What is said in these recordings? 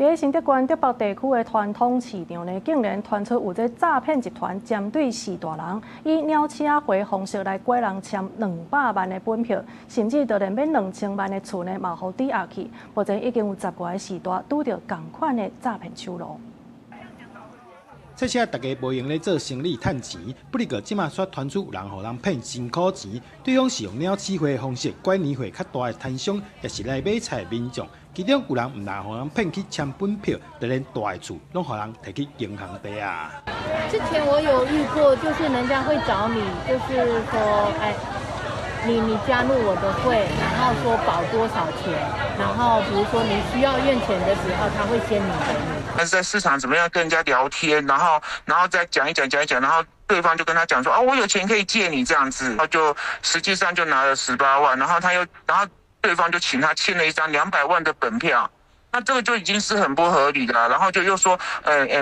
佇新竹縣竹北地區的傳統市場呢，竟然傳出有這詐騙集團針對序大人，以鳥鼠仔花方式來拐人簽200萬的本票，甚至就連買2000萬的厝呢，嘛予抵押去。目前已經有10外个序大拄著仝款的詐騙手路。這下大家無閒咧做生理趁錢，不過這馬煞傳出有人予人騙辛苦錢，對方是用鳥鼠花的方式拐年歲較大的攤商，抑是來買菜的民眾。其中有人毋但予人騙去簽本票，就連大的厝攏予人提去銀行抵押。之前我有遇過，就是人家會找你，就是說，哎，你加入我的會，然後說保多少錢，然後比如說你需要用錢的時候，他會先領給你。但是在市場怎麼樣跟人家聊天，然後再講一講講一講，然後對方就跟他講說，哦，我有錢可以借你這樣子，然後就實際上就拿了18萬，然後他又，然後對方就請他簽了一張200萬的本票，那這個就已經是很不合理的，然後就又說，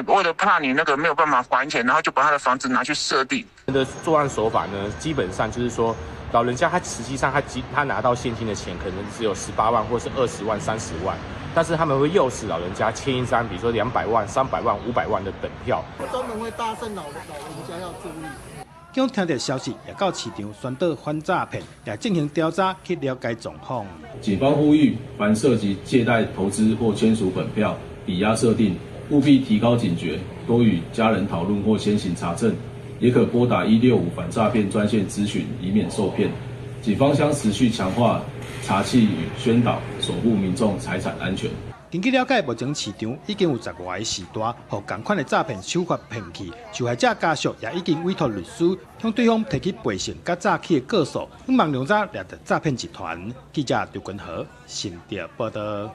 為了怕你那個沒有辦法還錢，然後就把他的房子拿去設定。的作案手法呢，基本上就是說，老人家他實際上他拿到現金的錢可能只有18萬或是20萬、30萬，但是他們會誘使老人家簽一張，比如說200萬、300萬、500萬的本票。專門會搭訕老人家要注意。警方聽著消息，也到市場宣導反詐騙，也進行調查去了解狀況。警方呼籲，凡涉及借貸、投資或簽署本票、抵押設定，務必提高警覺，多與家人討論或先行查證，也可撥打165反詐騙專線諮詢，以免受騙。警方將持續強化查緝與宣導，守護民眾財產安全。根據了解，目前市場已經有10外个序大，予仝款的詐騙手法騙去，受害者家屬也已經委託律師向對方提起賠償佮詐欺的告訴，希望量早掠著詐騙集團。記者劉君豪，新竹報導。